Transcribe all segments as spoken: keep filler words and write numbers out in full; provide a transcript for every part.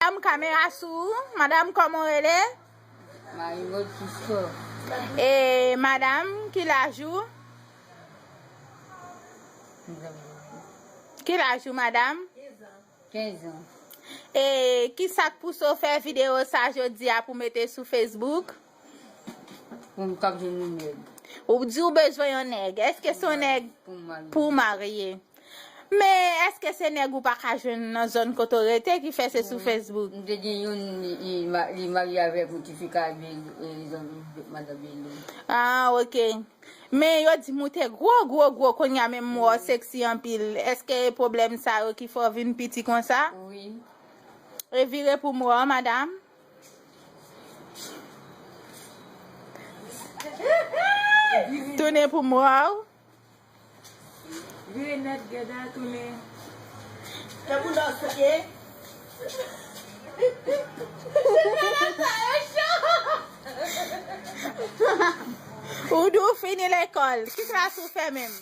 Madanm, kamera sou ou. Madanm, kòman w rele? Marie Maud Christophe. E madanm, ki laj ou? Ki laj ou, madanm? Kenz an. E ki sa k pouse w fè videyo sa jodi a pou mete sou Facebook? Pou m kab jwenn yon nèg. Ou di w bezwen yon nèg. Èske se yon nèg pou w marye? Men èske se nèg ou pa ka jwenn nan zòn kote w rete ki fè se sou Facebook? M te gen youn, li, li ma-, li marye avèk yon tifi Karayibe, e, zanmi madan Belo. Ah, ok. Men yo di m ou te gwo, gwo, gwo, kounye a menm m wè w seksi anpil. Èske e pwoblèm sa yo ki fè w vin piti konsa? Wi. E vire pou m wè w, madanm. Tounen pou m wè w. Vire nèt, Gèda, tounen. Tankou nan soke. Ou di w fini lekòl. Ki klas ou fè menm?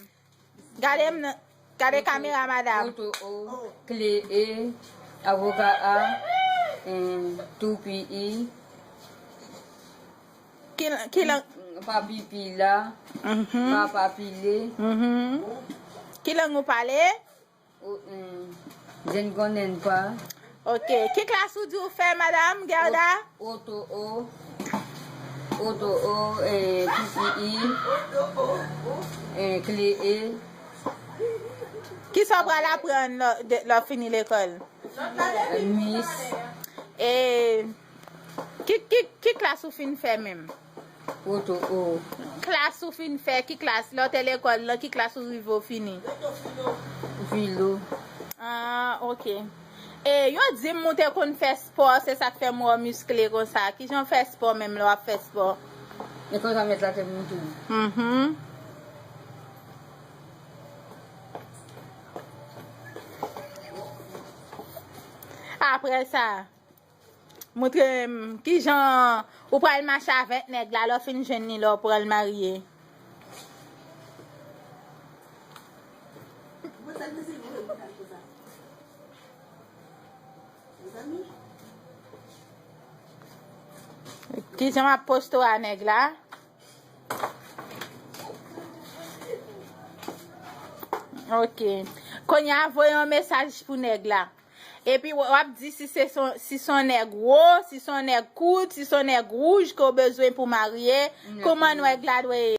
Gade m nan, gade kamera, madanm. Oto O, kle E, avoka A, em, toupi I. Ki, ki lang? Papi pila, mhm, papa pile. Mhm. Ki lang ou pale? O, em, zen konnen pa. Ok. Ki klas ou di w fè, madanm Gerda? Oto O, oto O, e, toupi I, e, kle E. Kisa w pral aprann lè, de, lè w fini lekòl? Mis. E, ki, ki, ki klas ou fin fè menm? Oto O. Klas ou fin fè, ki klas? Lè w te lekòl lan, ki klas ou rive w fini? Filo. Ah, ok. E yo di m ou te konn fè spò, se sa k fè m wè w miskle konsa. Kijan w fè spò menm lè w ap fè spò? E konsa mèt la te montre m. Mhm. Apre sa, montre m kijan ou pral mache avèk nèg la, lè w fin jwenn li, lè w pral marye. Kijan w ap poste w a nèg la? Ok. Kounye a, voye yon mesaj pou nèg la. Epi w, w ap di si se son, si se yon nèg wo, si se yon nèg kout, si se yon nèg wouj ke w bezwen pou marye. Kòman nèg la dwe ye?